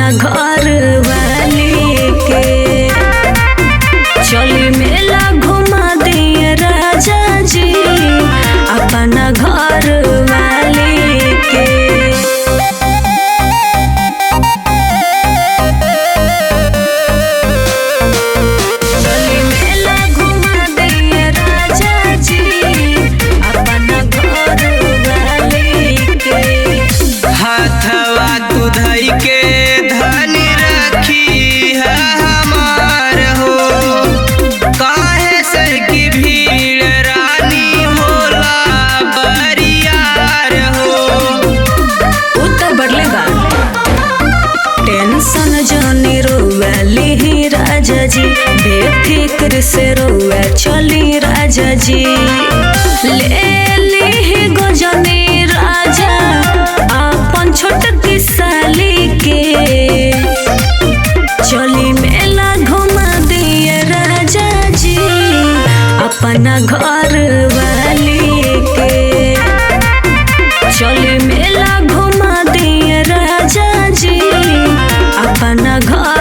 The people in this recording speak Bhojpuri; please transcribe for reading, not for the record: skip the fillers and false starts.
अपना घर वाली के। चली मेला घुमा दिए राजा जी अपना घर वाली के। चली मेला घुमा दिए राजा जी अपना घर वाली के। हाथवा तू धई के धनी रखी है हमार हो, काहे से की भीड़ रानी होला बरियार हो। उत्तर बढ़ले बा टेंशन जानी रोआ लिही राजा जी, बेफिक्र से रोआ चली राजा जी। ले लिही गोजनी राजा अपन छोटकी साली के। चली मेला घुमा दिए राजा जी अपना घर वाली के। चली मेला घुमा दिए राजा जी अपना घर।